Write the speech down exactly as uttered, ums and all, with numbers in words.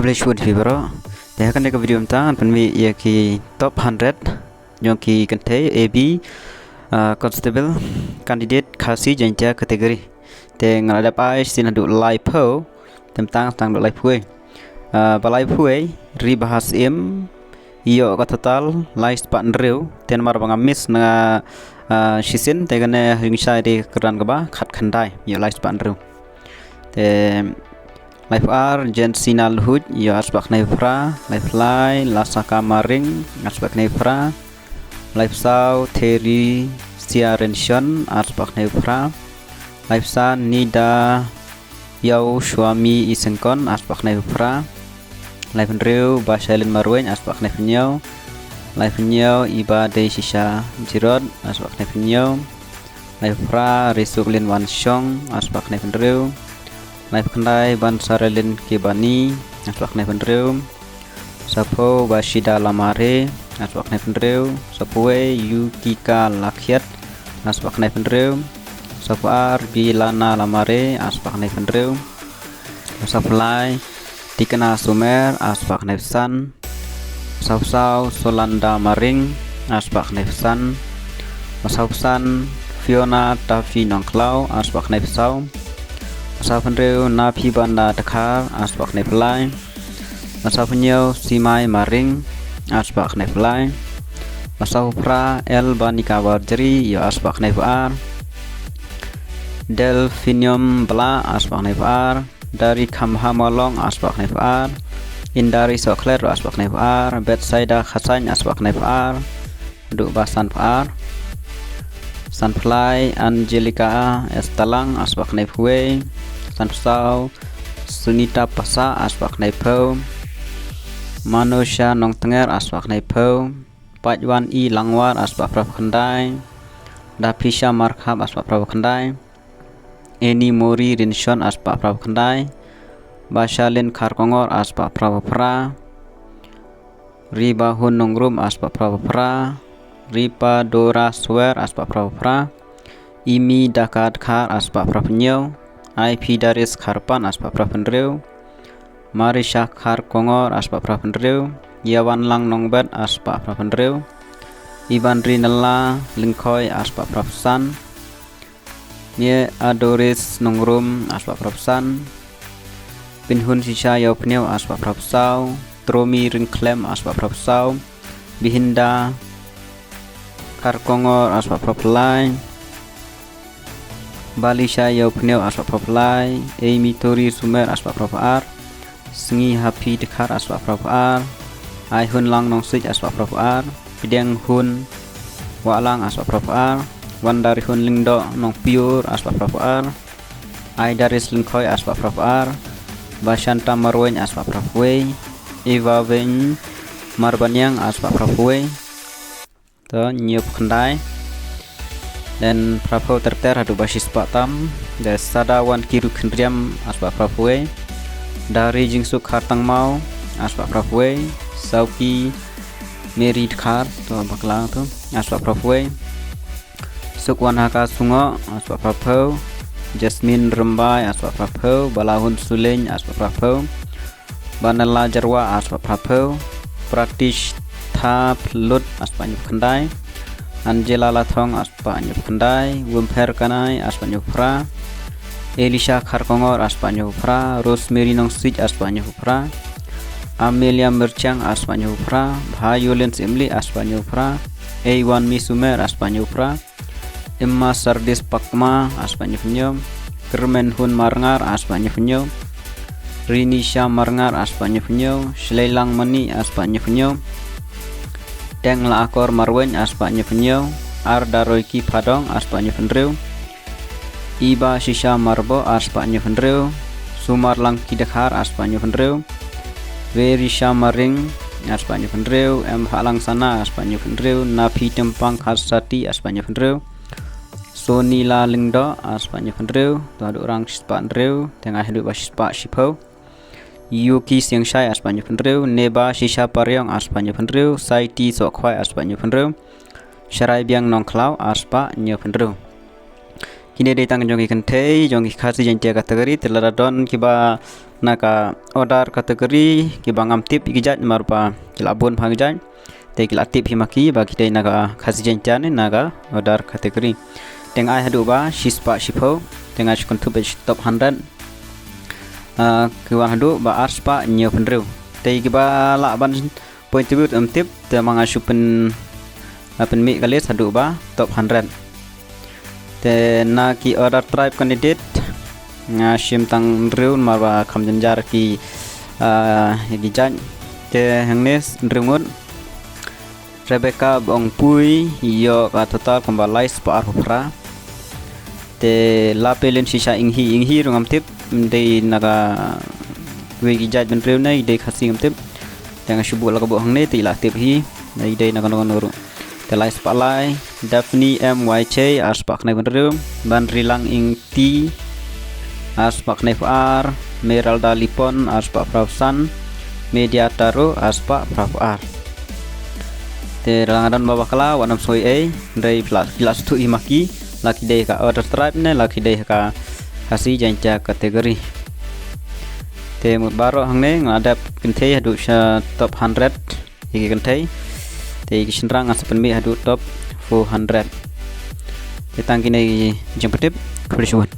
Khublei shibun phi baroh. Te ha kane ka video mynta ngan pynmih ïa ki top hundred jong ki kynthei A B, ah, constable candidate Khasi Jaiñtia category. Te nga la dep ai shisien haduh laiphew, te mynta tang haduh laiphew wei. Ah, ba laiphew wei, Ri Bhasiem, ïoh ka total lai spah hynriew, te namar ba nga miss na, ah, shisien, te kane ha jingshai te kyrdan kaba khatkhyndai, ïoh lai spah hynriew. Te laiphew ar, Jensina Luhuj, ïoh ar spah khyndaiphew phra. Laiphew lai, Lasaka Maring, ar spah khyndaiphew phra. Laiphew saw, Theresia Rynshon, ar spah khyndaiphew phra. Laiphew san, Nida Ïaw Shwami Isengkon, ar spah khyndaiphew phra. Laiphew hynriew, Bashailin Marwein, ar spah khyndaiphew hynñiew. Laiphew hynñiew, Iba Deishisha Jirot, ar spah khyndaiphew hynñiew. Laiphew phra, Risuklin Wanshong, ar spah khyndaiphew hynriew. Laiphew khyndai, Bansaralin Kibani, ar spah khyndaiphew hynriew. Sawphew, Bashida Lamare, ar spah khyndaiphew hynriew. Sawphew wei, Yukika Lakhiat, ar spah khyndaiphew hynriew. Sawphew ar, Bilana Lamare, ar spah khyndaiphew hynriew. Sawphew lai, Tikna Sumer, ar spah khyndaiphew san. Sawphew saw, Solanda Maring, ar spah khyndaiphew san. Sawphew san, Fiona Taffy Nongkhlaw, ar spah khyndaiphew saw. Sawphew hynriew, Naphibanda Dkhar, ar spah khyndaiphew lai. Sawphew hynñiew, Simai Maring, ar spah khyndaiphew lai. Sawphew phra, Elbanika Warjri, ïoh ar spah khyndaiphew ar. Delphinium Blah, ar spah khyndaiphew ar. Dari Khamha Mawlong, ar spah khyndaiphew ar. Indari Sohkhlet, ar spah khyndaiphew ar. Bethsaida Khasain, ar spah khyndaiphew ar. Haduh ba sanphew ar. Sanphew lai, Angelica S Talang, ar spah khyndaiphew wei. Sanphew saw, Sunita Pasa, ar spah khyndaiphew. Manusha Nongtnger, ar spah khyndaiphew. Paitwan E Langwar, ar spah phraphew khyndai. Daphisha Markhap, ar spah phraphew khyndai. Eni Mori Rinshon, ar spah phraphew khyndai. Bashalin Kharkongor, ar spah phraphew phra. Ribahun Nongrum, ar spah phraphew phra. Ripa Dora Swer, ar spah phraphew phra. Imi Daka Dkhar, ar spah phraphew hynñiew. Iphi Daris Kharpan, ar spah phraphew hynriew. Marisha Kharkongor, ar spah phraphew hynriew. Ïawanlang Nongbet, ar spah phraphew hynriew. Ibanri Nala Lyngkhoi, ar spah phraphew san. Mia Adoris Nongrum, ar spah phraphew san. Pinhun Shisha Ïawphniew, ar spah phraphew saw. Tromi Ryngkhlem, ar spah phraphew saw. Bihinda Kharkongor, ar spah phraphew lai. Balisha Ïawphniew, ar spah phraphew lai. Eimi Tori Sumer, ar spah phraphew ar. Sngi Haphi Dkhar, ar spah phraphew ar. Aihunlang Nongsih, ar spah phraphew ar. Pdianghun Wahlang, ar spah phraphew ar. Wandarihun Lyngdoh Nongpiur, ar spah phraphew ar. Aidaris Lyngkhoi, ar spah phraphew ar. Bashanta Marwein, ar spah phraphew wei. Eva Wein Marbaniang, ar spah phraphew wei. To, hynñiewphew khyndai. Then phraphew ter ter haduh ba shispah tam. Then Sadawan Kiru Khynriam, ar spah phraphew wei. Dari Jingsuk Khartangmaw, ar spah phraphew wei. Sauki Mary Dkhar, to bakla to, ar spah phraphew wei. Sukwanhaka Sungoh, ar spah phraphew. Jasmine Rymbai, ar spah phraphew. Balahun Sulein, ar spah phraphew. Banala Jarwa, ar spah phraphew. Pratish Thaplut, ar spah hynñiewphew khyndai. Angela Lathong, ar spah hynñiewphew khyndai. Wumpher Kanai, ar spah hynñiewphew phra. Elisha Kharkongor, ar spah hynñiewphew phra. Rosemary Nongsih, ar spah hynñiewphew phra. Amelia Myrchang, ar spah hynñiewphew phra. Bhayolin Simli, ar spah hynñiewphew phra. Eiwan Misumer, ar spah hynñiewphew phra. Emma Sardis Pakma, ar spah hynñiewphew hynñiew. Kyrmenhun Marngar, ar spah hynñiewphew hynñiew. Rinisha Marngar, ar spah hynñiewphew hynñiew. Shleilang Mani, ar spah hynñiewphew hynñiew. Tengla Akor Marwein, ar spah hynñiewphew hynñiew. Ardaroiki Phadong, ar spah hynñiewphew hynriew. Iba Shisha Marbo, ar spah hynñiewphew hynriew. Sumarlang Kidkhar, ar spah hynñiewphew hynriew. Verisha Maring, ar spah hynñiewphew hynriew. Embhahlang Sana, ar spah hynñiewphew hynriew. Naphi Tympang Kharsati, ar spah hynñiewphew hynriew. Sonila Lyngdoh, ar spah hynñiewphew hynriew. To haduh rang shispah hynriew, teng ai haduh ba shispah shiphew. Yuki Siangshai, ar spah hynñiewphew hynriew. Neba Shisha Pariong, ar spah hynñiewphew hynriew. Saiti Sohkhwai, ar spah hynñiewphew hynriew. Sharai Biang Nongkhlaw, ar spah hynñiewphew hynriew. Ine dei tang jong ki kynthei jong ki Khasi Jaiñtia category, te lada don kiba na ka other category kiba ngam tip ïa ki jait namar ba ki la bun bha ki jait. Te ki la tip hi ma ki ba ki dei na ka Khasi Jaiñtia ne na ka other category. Te nga ai haduh ba shispah shiphew, te nga shu kynthup ba shi top hundred. Ah, ki wan haduh ba arspah hynñiewphew hynriew. Te kiba lah ban point tip em tip, te ma nga shu pyn, ah, pynmih ka list haduh ba top hundred. Te na ki other tribe candidate nga shim tang hynriew namar ba kham jynjar ki, ah, ïa ki jait. Te hangne hynriew ngut. Rebecca Bongpui ïoh ka total kumba laispah arphew phra. Te Lapelin Shisha Inghi, Inghi ruh ngam tip, dei na ka wei ki jait bynriew ne dei Khasi ngam tip. Te nga shu buh la ka buh hangne te i la tip hi, dei dei na kano kano ruh. Te laispah lai, Daphne M Y J arspah khyndai bynriew, Banrilang Ingti arspah khyndaiphew ar, Meralda Lipon arspah phraphew san, Media Taro arspah phraphew ar. Te lada nga don ba bakla wat nym sngew ei, hynrei phi la, phi la sngewthuh hi ma ki, la ki dei ka other tribe ne la ki dei ka Khasi Jaiñtia category. Te mut baroh hangne nga la dep kynthei haduh sha top hundred ïa ki kynthei. Te ïa ki shynrang nga sa pynmih haduh top four hundred. Te tang kine ki jingpyntip, khublei shibun.